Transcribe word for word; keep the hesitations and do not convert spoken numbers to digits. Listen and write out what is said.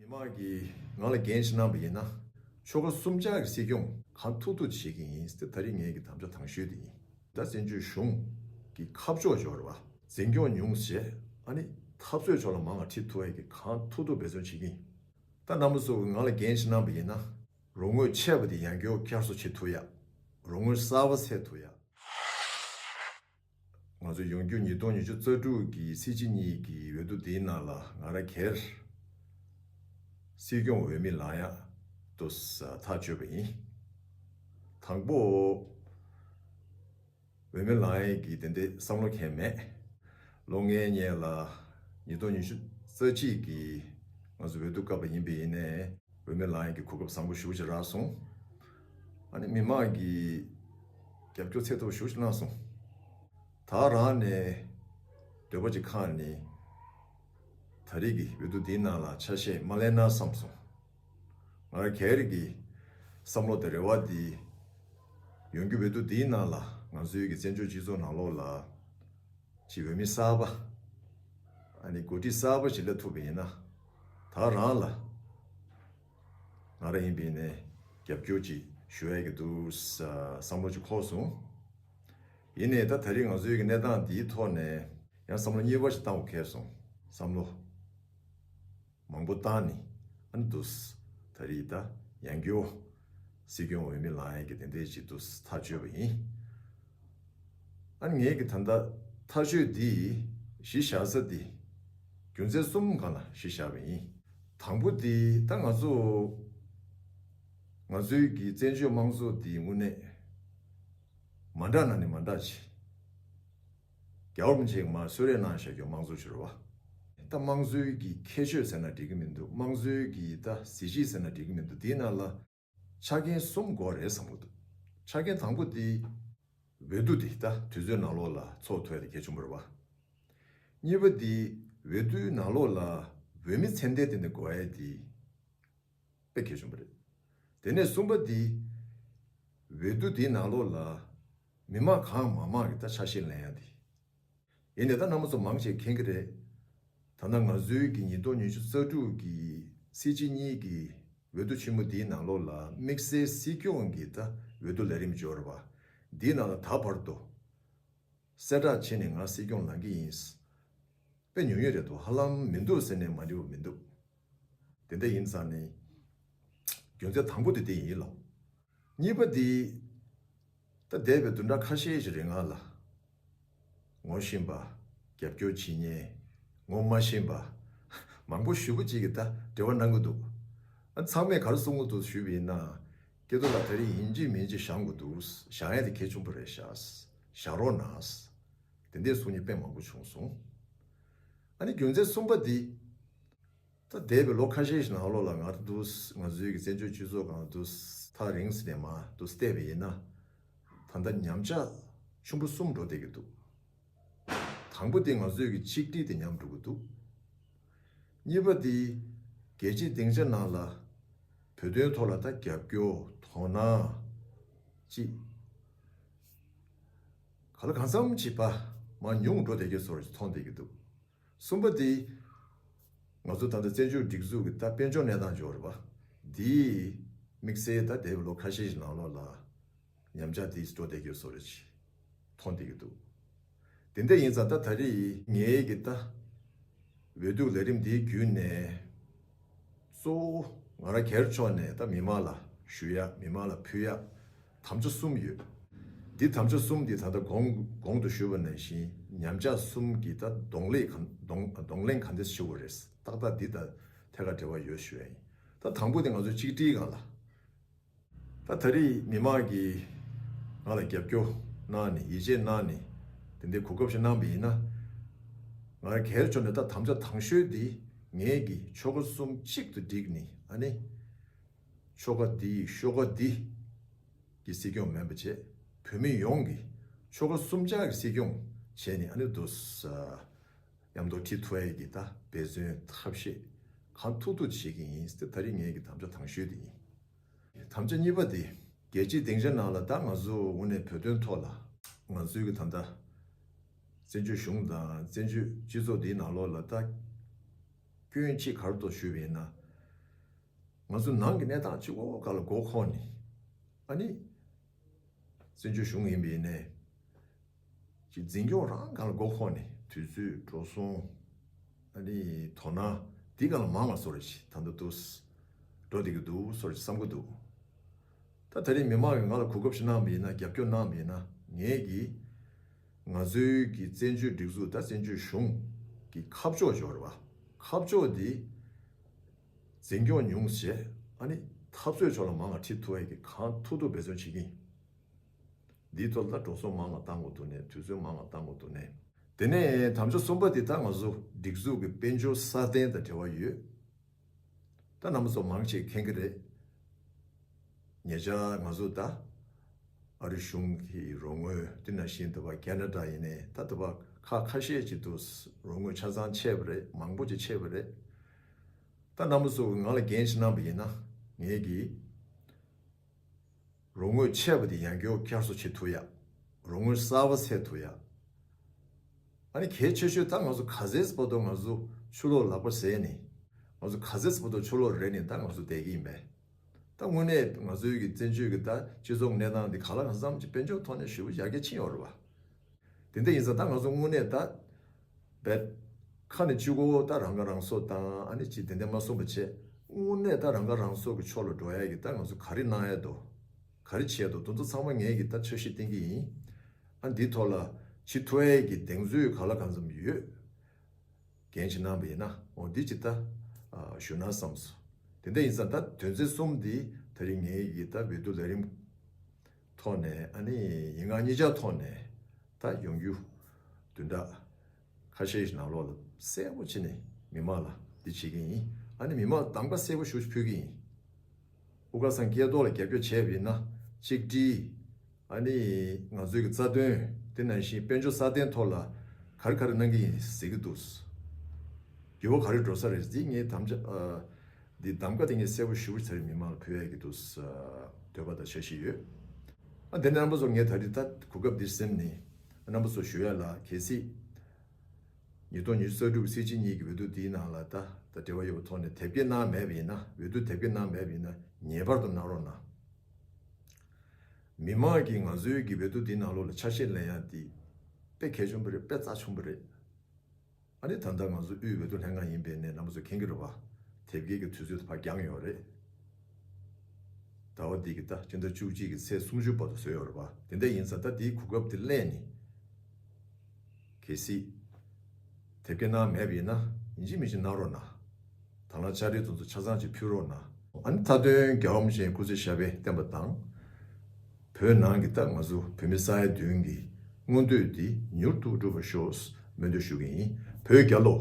མི་མང་གིས་ང་ལ་འགན་ཞིག་གནང་པ་ཡིན་ན། ཆོལ་ཁ་གསུམ་ཆར་གྱི་སྲིད་སྐྱོང་གང་ཐུབ་ཐུབ་བྱེད་ཀྱི་ཡིན་ཟེར་ཏེ། ད་རེས་ངེད་ཀྱི་དམ་བཅའ་དང་ཤོས་དེ་ཡིན། ད་བཙན་བྱོལ་གཞུང་གི་ཁ་ཕྱོགས་འབྱོར་བ། འཛིན་སྐྱོང་ཉུང་བྱས། ཨ་ནི་འཐབ་རྩོད་ཕྱོགས་ལ་མང་བ་ཁྲིད་ཐུབ་ཡས་ཀྱི་གང་ཐུབ་ཐུབ་འབད་བརྩོན་བྱེད་ཀྱི་ཡིན། ད་རྣམ་པ་ཚོ་ང་ལ་འགན་ཞིག་གནང་པ་ཡིན་ན། རོགས་དངུལ་ཆད་པ་དེ་ཡང་བསྐྱར་བསྐྱར་གསོ་བྱེད་ཐུབ་ཡ། རོགས་དངུལ་གསར་པ་སེལ་ཐུབ་ཡ། ང་ཚོ་ཡོང་རྒྱུ་ཉིས་སྟོང་ཉི་ཤུ་རྩ་དྲུག་གི་ཚེས་གཅིག་གཉིས་ཀྱི་འོས་བསྡུ་འདིའི་ནང་ལ་ང་རང་སྒེར་སྲིད་སྐྱོང་འོས་མི་ལངས་ཡག་ཏུ་ཐག་གཅོད་པ་ཡིན། དང་པོ། འོས་མི་ལངས་ཡག་གི་དེ་འདྲའི་བསམ་བློ་གང་ཡང་མེད། ལོ་ལྔའི་སྔོན་ལ་ཉིས་སྟོང་ཉི་ཤུ་རྩ་གཅིག་གི་ང་ཚོ་འོས་བསྡུ་སྐབས་ལ་ཡིན་པ་ཡིན་ནའི། འོས་མི་ལངས་ཡག་གི་གོ་སྐབས་བཟང་པོ་ཞེ་པོ་ཅིག་རག་སོང་། ཨ་ནི་མི་མང་གིས་རྒྱབ་སྐྱོར་ཚད་མཐོ་པོ་ཞེ་པོ་ཅིག་གནང་སོང་། ད་རང་ནས་འདོད་པ་ཅིག་ཁེངས་ནས། ད་རེས་ཀྱི་འོས་བསྡུ་འདིའི་ནང་ལ་ཆ་ཤས་མ་ལེན་ན་བསམ་སོང་། ང་རང་སྒེར་གྱི་བསམ་བློ་དང་རེ་བ་འདི། ཡོང་རྒྱུ་འོས་བསྡུ་འདིའི་ནང་ལ་ང་ཚོའི་གི་བཙན་བྱོལ་སྤྱི་ཚོགས་ནང་ལོགས་ལ། ཅིག་འོས་མི་གསར་པ། ཨ་ནི་འགོ་ཁྲིད་གསར་པ་ཞིག་སླེབས་ཐུབ་པ་ཡིན་ན། ད་རང་ལ། ང་རང་ཡིན་པ་ཡིན་ནའི་རྒྱབ་སྐྱོར་ཅིག་ཞུ་ཡག་གི་འདུག་བསམ་བློ་ཅིག་འཁོར་སོང་། ཡིན་ནའི་ད་ད་རེས་ང་ཚོའི་གི་གནས་སྟངས་འདིའི་ཐོག་ནས་ཡང་བསམ་བློ་གཉིས་པ་ཞིག་བཏང་དགོས་ཁེལ་སོང་། བསམ་བློ་མང་པོ་བཏང་ནས། ཨ་ནི་འདུག་ད་རེས་ད་ཡང་བསྐྱར་སྲིད་སྐྱོང་འོས་མི་ལངས་ཡག་གི་དེ་འདྲའི་ཅིག་འདུག་ཐག་གཅོད་པ་ཡིན། ཨ་ནི་ངས་ཀྱི་ད་ལྟ་ཐག་གཅོད་འདི་གཞི་བཞག་ས་འདི་རྒྱུ་མཚན་གསུམ་སྒང་ལ་གཞི་བཞག་པ་ཡིན། དང་པོ་འདི་ད་ང་ཚོ་ང་ཚོའི་གི་བཙན་བྱོལ་དམངས་གཙོ་འདི་དངོས་གནས་མ་འདྲ་ན་ནི་མ་འདྲ་ཆེ། རྒྱལ་བ་རིན་པོ་ཆེ་གིས་མར་གསོལ་རས་གནང་བཞག་རྒྱུ་དམངས་གཙོ་ཞིག་རེད་བ། ད་དམངས་གཙོའི་གི་ཁྱད་ཆོས་ཟེར་ན་འགྲིག་གི་མི་འདུག་དམངས་གཙོའི་གི་ད་གཟི་བརྗིད་ཟེར་ན་འགྲིག་གི་མི་འདུག་དེའི་ནང་ལ། ཆ་རྐྱེན་གསུམ་དགོས་རེད་བསམ་གྱི་འདུག་ཆ་རྐྱེན་དང་པོ་དེ། འོས་བསྡུ་དེ་ད་དུས་ཚོད་ནང་ལོགས་ལ་ཚོགས་ཐུབ་ཡ་དེ་གལ་ཆེན་པོ་རེད་བ། གཉིས་པ་དེ། འོས་བསྡུའི་ནང་ལོགས་ལ་འོས་མི་ཚད་ལྡན་དེ་འདྲ་དགོས་ཡ་དེ་དཔེ་གལ་ཆེན་པོ་རེད། དེ་ནས་གསུམ་པ་དེ། འོས་བསྡུ་དེའི་ནང་ལོགས་ལ་མི་མང་གང་མང་མང་གི་ད་ཆ་ཤས་ལེན་ཡ་དེ། ཡིན་ནའི་ད་རྣམ་པ་ཚོ་མང་ཆེ་མཁྱེན་གྱི་རེད། ད་ལྟ་ང་ཚོའི་གི་ཉིས་སྟོང་ཉི་ཤུ་རྩ་དྲུག་གི་ཚེས་གཅིག་གཉིས་ཀྱི་འོས་བསྡུ་ཆེན་མོ་འདིའི་ནང་ལོགས་ལ་དམིགས་བསལ་སྲིད་སྐྱོང་གི་ད་འོས་བསྡུ་ལས་རིམ་འབྱོར་བ་འདིའི་ནང་ལ་ད་བར་དུ་གསལ་བསྒྲགས་བྱས་ནས་ང་སྲིད་སྐྱོང་ལངས་ཀྱི་ཡིན། དཔེ་ཉུང་ཉུང་རེད་འདུག་ཧ་ལམ་མི་འདུག་ཟེར་ནས་མ་འགྲིག་པ་མི་འདུག་དེ་འདྲ་ཡིན་ཙང་ནི། རྒྱུ་མཚན་དང་པོ་དེ་དེ་ཡིན་ལོ། གཉིས་པ་དེ། ད་འདས་པའི་བདུན་ཕྲག་ཁ་ཤས་ཤིག་རིང་ང་ལ། ངོ་ཤེས་པ། རྒྱབ་སྐྱོར་བྱེད་མཁན། ངོ་མ་ཤེས་པ། མང་པོ་ཞེ་པོ་ཅིག་གིས་ད་འབྲེལ་བ་གནང་གི་འདུག་ཨ་ཚང་མས་ག་རེ་གསུང་གི་འདུག་ཞུས་པ་ཡིན་ན། སྐལ་རྡོར་ལགས་ད་རེས་ཡིན་གཅིག་མིན་གཅིག་བཞེངས་དགོས་འདུག་བཞེངས་ཡ་དེ་གལ་ཆེན་པོ་རེད་ཤག་བཞེངས་རོགས་གནང་། དེ་འདྲའི་གསུང་མཁན་དཔེ་མང་པོ་བྱུང་སོང་། ཨ་ནི་རྒྱུ་མཚན་གསུམ་པ་འདི། ད་འདས་པའི་ལོ་ཁ་ཤས་ཤིག་ནང་ལོགས་ལ་ང་ཚོ་འདུག་ང་ཚོའི་གི་བཙན་བྱོལ་སྤྱི་ཚོགས་སྒང་འདུག་ཐག་རིང་ཙམ་ནས་མར་འདུག་བལྟས་པ་ཡིན་ན། ད་ལྟ་ཉམས་ཆག་ཆེན་པོ་གསུམ་འགྲོ་བསྡད་ཀྱི་འདུག་དང་པོ་དེ་ང་ཚོའི་གི་ཆིག་སྒྲིལ་དེ་ཉམས་འགྲོ་གི་འདུག་གཉིས་པ་དེ་རྒྱལ་སྤྱིའི་སྡིངས་ཆ་ནང་ལ་བོད་དོན་ཐོག་ལ་ད་རྒྱབ་སྐྱོར་དོ་སྣང་ཅིག་ག་ལ་གང་འཚམ་ཅིག་ཕར་མར་ཉུང་འགྲོ་བསྡད་ཀྱི་བཟོ་འདྲ་ཅིག་མཐོང་བསྡད་ཀྱི་འདུག་གསུམ་པ་དེ། ང་ཚོ་ད་ལྟ་བཙན་བྱོལ་སྒྲིག་འཛུགས་ཀྱི་ད་དཔལ་འབྱོར་གནས་སྟངས་འབྱོར་བ་འདིས་དམིགས་བསལ་ད་འདས་པའི་ལོ་ཁ་ཤས་ཤིག་ནང་ལོགས་ལ་ཉམས་ཆག་འདི་འགྲོ་བསྡད་ཀྱི་བཟོ་འདྲ་ཅིག་མཐོང་བསྡད་ཀྱི་འདུག་དེ་འདྲ་ཡིན་ཙང་ད་ད་རེས་ངའི་གི་ད་འོས་བསྡུ་ལས་རིམ་འདིའི་བརྒྱུད་ནས་གཙོ་བོ་ང་རང་སྒེར་ཕྱོགས་ནས་ད་མི་མང་ལ་ཞུ་ཡ། མི་མང་ལ་ཕུལ་ཡ། དམ་བཅའ་གསུམ་ཡོད། འདི་དམ་བཅའ་གསུམ་འདི་ད་ལྟ་གོང་གོང་དུ་ཞུས་པ་ནང་བཞིན་ཉམས་ཆག་གསུམ་གྱི་ད་གདོང་ལེན་གང་གདོང་གདོང་ལེན་གང་འདྲ་ཞུ་བ་རེད། ཏག་ཏག་འདི་དང་ཐད་ཀར་འབྲེལ་བ་ཡོད་ཞུ་ཡ་ཡིན། ད་དང་པོ་དེ་ང་ཚོ་གཅིག་སྒྲིལ་སྒང་ལ། ད་ད་རེས་མི་མང་གིས་ང་ལ་རྒྱབ་སྐྱོར་གནང་ནས་ཡིད་ཆེས་གནང་ནས་དེ་འདྲའི་གོ་སྐབས་ཤིག་གནང་བ་ཡིན་ན། ང་སྒེར་ཕྱོགས་ནས་ད་དམ་བཅའ་དང་ཤོས་འདི་ངས་ཀྱི་ཆོལ་ཁ་གསུམ་གཅིག་ཏུ་བསྒྲིལ་ནས་ཨ་ནི། ཆོལ་ཁ་འདི་ཤོག་ཁ་འདི་གི་སྲིད་སྐྱོང་མིན་པ་བྱས། བོད་མི་ཡོངས་ཀྱི་ཆོལ་ཁ་གསུམ་ཆར་གྱི་སྲིད་སྐྱོང་བྱས་ནས་ཨ་ནི་འདུག་མཉམ་དུ་ཁྲིད་ཐུབ་ཡས་ཀྱི་ད་འབད་བརྩོན་ཐབས་ཤེས་གང་ཐུབ་ཐུབ་བྱེད་ཀྱི་ཡིན་ཟེར་ད་རེས་ངས་ཀྱི་དམ་བཅའ་དང་ཤོས་དེ་ཡིན། དམ་བཅའ་གཉིས་པ་དེ་རྒྱལ་སྤྱིའི་སྡིངས་ཆ་ནང་ལ་ད་ང་ཚོ་དངོས་གནས་བོད་དོན་ཐོག་ལ་ང་ཚོའི་གི་ད་ལྟ་བཙན་བྱོལ་གཞུང་དང་བཙན་བྱོལ་སྤྱི་ཚོགས་འདིའི་ནང་ལོགས་ལ་ད་སྐྱོན་གཅིག་ག་རེ་འདུག་ཞུས་པ་ཡིན་ན། ང་ཚོ་ནང་གི་གནས་སྟངས་གཅིག་པོ་ག་ལ་མགོ་འཁོར་ནས། ཨ་ནི། བཙན་བྱོལ་གཞུང་ཡིན་པ་ཡིན་ནའི། ཅིག་འཛིན་སྐྱོང་རང་ག་ལ་མགོ་འཁོར་ནས་དུས་ཚོད་འགྲོ་སོང་། ཨ་ནི་དོ་སྣང་འདི་ག་ལ་མང་བ་བཟོ་རེ་ཞིག་ད་ལྟ་འདུག་འགྲོ་བསྡད་ཀྱི་འདུག་བཟོ་རེ་ཞིག་བསམ་གྱི་འདུག་ད་ད་རིང་མི་མང་གིས་ང་ལ་གོ་སྐབས་ཤིག་གནང་བ་ཡིན་ན། རྒྱབ་སྐྱོར་གནང་བ་ཡིན་ན། ངས་ཀྱིས་ང་ཚོའི་གི་བཙན་བྱོལ་སྒྲིག་འཛུགས་དང་བཙན་བྱོལ་གཞུང་གི་ཁ་ཕྱོགས་སྦྱོར་བ། ཁ་ཕྱོགས་འདི་འཛིན་སྐྱོང་ཉུང་བྱས། ཨ་ནི་འཐབ་རྩོད་ཕྱོགས་ལ་མང་ལ་ཁྲིད་ཐུབ་ཡས་ཀྱི་གང་ཐུབ་ཐུབ་འབད་བརྩོན་བྱེད་ཀྱི་ཡིན། འདིའི་ཐོག་ལ་འགྲོ་སོང་མང་ལ་བཏང་དགོས་འདུག་ནས། དུས་ཚོད་མང་ལ་བཏང་དགོས་འདུག་ནས། དེ་ནས་དམ་བཅའ་གསུམ་པ་འདི་ད་ང་ཚོ་སྒྲིག་འཛུགས་ཀྱི་དཔལ་འབྱོར་སྲ་བརྟན་དང་འབྲེལ་བ་ཡོད། ད་རྣམ་པ་ཚོ་མང་ཆེ་མཁྱེན་གྱི་རེད། ཉེ་ཆར་ང་ཚོ་ད་ཨ་རི་གཞུང་གི་རོགས་དངུལ། དེ་ནང་བཞིན་དུ་བ་ཁེ་ན་ཌ་ཡིན་ནའི། ད་དུ་བ་ཁག་ཁ་ཤས་ཅིག་ཏུ་རོགས་དངུལ་ཆ་ཚང་ཆད་པ་རེད། མང་པོ་ཅིག་ཆད་པ་རེད། ད་རྣམ་པ་ཚོ་ང་ལ་འགན་ཞིག་གནང་བ་ཡིན་ན། ངས་ཀྱིས་རོགས་དངུལ་ཆད་པ་དེ་ཡང་བསྐྱར་བསྐྱར་གསོ་བྱེད་ཐུབ་ཡ། རོགས་དངུལ་གསར་པ་སེལ་ཐུབ་ཡ། ཨ་ནི་གལ་ཆེ་ཤོས་ད་ང་ཚོ་ག་ཚོད་བར་དུ་ང་ཚོ་ཕྱི་ལོགས་ལག་པ་ཟས་ནས། ང་ཚོ་ག་ཚོད་བར་དུ་ཕྱི་ལོགས་རེད་ནས་ད་ང་ཚོ་བསྡད་ཀྱི་ཡིན་པས། ད་དངོས་གནས་ང་ཚོའི་གི་བཙན་བྱོལ་གི་ད་སྤྱི་ཚོགས་གནས་སྟངས་འདི་ག་ལ་གང་འཚམ་ཅིག་དཔལ་འབྱོར་ཐོག་ནས་ཞེ་པོ་ཡར་རྒྱས་ཕྱིན་ཡོད་རེད་བ། དེ་འདྲ་ཡིན་ཙང་ད་ང་ཚོ་དངོས་གནས་ད་རྦད་ཁ་ནས་གཅིག་པོ་ད་རང་ཁ་རང་གསོ་དང་། ཨ་ནི་ཅིག་དེ་འདྲ་མ་གསུངས་པ་བྱས། དངོས་གནས་ད་རང་ཁ་རང་གསོ་གི་ཕྱོགས་ལ་འགྲོ་ཡ་གི་ད་ང་ཚོ་ག་རེ་གནང་ཡ་འདུག་ག་རེ་བྱས་འདུག་དེ་ཚོ་ཚང་མ་ངས་གི་ད་འཆར་གཞི་བཏིང་གི་ཡིན། ཨ། འདིའི་ཐོག་ལ་བྱེད་ཐུབ་ཡ་གི་གདེང་ཚོད་ག་ལ་གང་འཚམ་ཡོད། འགན་ཅིག་གནང་བ་ཡིན་ན། འོ་འདི་ཅིག་ད་ཨ་ཞུ་ན་བསམས་སོང་། དེ་འདྲ་ཡིན་ཙང་ད་དོན་ཚན་གསུམ་འདི་ད་རིང་ངས་གི་ད་འོས་བསྡུ་ལས་རིམ་ཐོག་ནས། ཨ་ནི་ཡིག་ངག་གཉིས་ཆ་ཐོག་ནས་ད་ཡོང་རྒྱུ་བདུན་ཕྲག་ཁ་ཤས་ཤིག་ནང་ལོགས་ལ་གསལ་པོ་བྱས་ནས་མི་མང་ལ་འདི་བྱེད་ཀྱི་ཡིན། ཨ་ནི་མི་མང་ལ་གདམ་ག་གསལ་པོ་ཞེ་པོ་ཞིག་ཕུལ་གྱི་ཡིན། དབུ་དཀར་ཚང་སྐལ་རྡོར་ལ་རྒྱབ་སྐྱོར་བྱས་པ་ཡིན་ན། གཅིག་སྒྲིལ། ཨ་ནི་ང་ཚོའི་གི་རྩ་དོན། དེ་ནང་བཞིན་དཔལ་འབྱོར་སྲ་བརྟན་ཐོག་ལ་ག་རེ་ག་རེ་གནང་གི་ཡིན་ཟེར་གྱི་འདུག་འགྱུར་བ་ག་རེ་འགྲོ་ས་རེད། འདི་ངས་དམ་བཅའ། ཨ། འདི་གདམ་ག་དེ་ངས་གསལ་པོ་ཞེ་པོ་ཅིག་ད་རིང་མི་མང་ལ་ཕུལ་ཡ་གི་འདུག་འདོད་པ་དང་འཆར་གཞི་ཡོད། ཨ། དེ་ནས་རྣམ་པ་ཚོ་ངས་ད་རིང་ད་གོ་སྐབས་འདིར་སེམས་ནས་རྣམ་པ་ཚོ་ཞུ་ཡ་ལ། གལ་སྲིད་ཉིས་སྟོང་ཉི་ཤུ་རྩ་དྲུག་གི་སྲིད་སྤྱི་གཉིས་ཀྱི་འོས་བསྡུ་འདིའི་ནང་ལ་ད་ད་འབྲེལ་བ་ཡོད་པའི་ཐོག་ནས་དེབ་སྐྱེལ་གནང་མེད་པ་ཡིན་ན། འོས་བསྡུ་དེབ་སྐྱེལ་གནང་མེད་པ་ཡིན་ན། ངེས་པར་དུ་གནང་རོགས་གནང་། མི་མང་གིས་ང་ཚོའི་གི་འོས་བསྡུ་འདིའི་ནང་ལོགས་ལ་ཆ་ཤས་ལེན་ཡ་འདི་དཔེ་གལ་ཆེན་པོ་རེད། དཔེ་རྩ་ཆེན་པོ་རེད། ཨ་ནི་ད་ལྟ་ང་ཚོ་དབུས་འོས་བསྡུ་ལྷན་ཁང་ཡིན་པའི་ནས་རྣམ་པ་ཚོ་མཁྱེན་གྱི་རེད་པ། དེབ་སྐྱེལ་གྱི་དུས་ཚོད་ཕར་འགྱངས་ཡོད་རེད། ཟླ་བ་འདི་གི་ད་སྤྱི་ཟླ་བཅུ་གཅིག་གི་ཚེས་སུམ་ཅུ་བར་དུ་བཟོས་ཡོད་རེད་པ། དེ་འདྲ་ཡིན་ཙང་ད་འདིའི་གོ་སྐབས་དེ་ལེན་ནས། གལ་སྲིད་དེབ་སྐྱེལ་གནང་མེད་པ་ཡིན་ན། ཡིན་གཅིག་མིན་གཅིག་གནང་རོགས་གནང་། དང་བླངས་ཕྱག་བྲིས་དེ་ཚོ་ཆ་ཚང་ཅིག་ཕུལ་རོགས་གནང་། ཨ་ནི་མཐའ་དོན་རྒྱལ་བ་རིན་པོ་ཆེའི་སྐུ་ཚེ་ཞབས་པད་བརྟན་པ་དང་། བོད་ནང་གི་ད་ང་ཚོ་བོད་མི་ས་ཡ་བདུན་གྱི་མངོན་འདོད་འདི་མྱུར་དུ་འགྲུབ་པར་ཤོག་སྨོན་འདུན་ཞུ་གི་ཡིན། བོད་རྒྱལ་ལོ།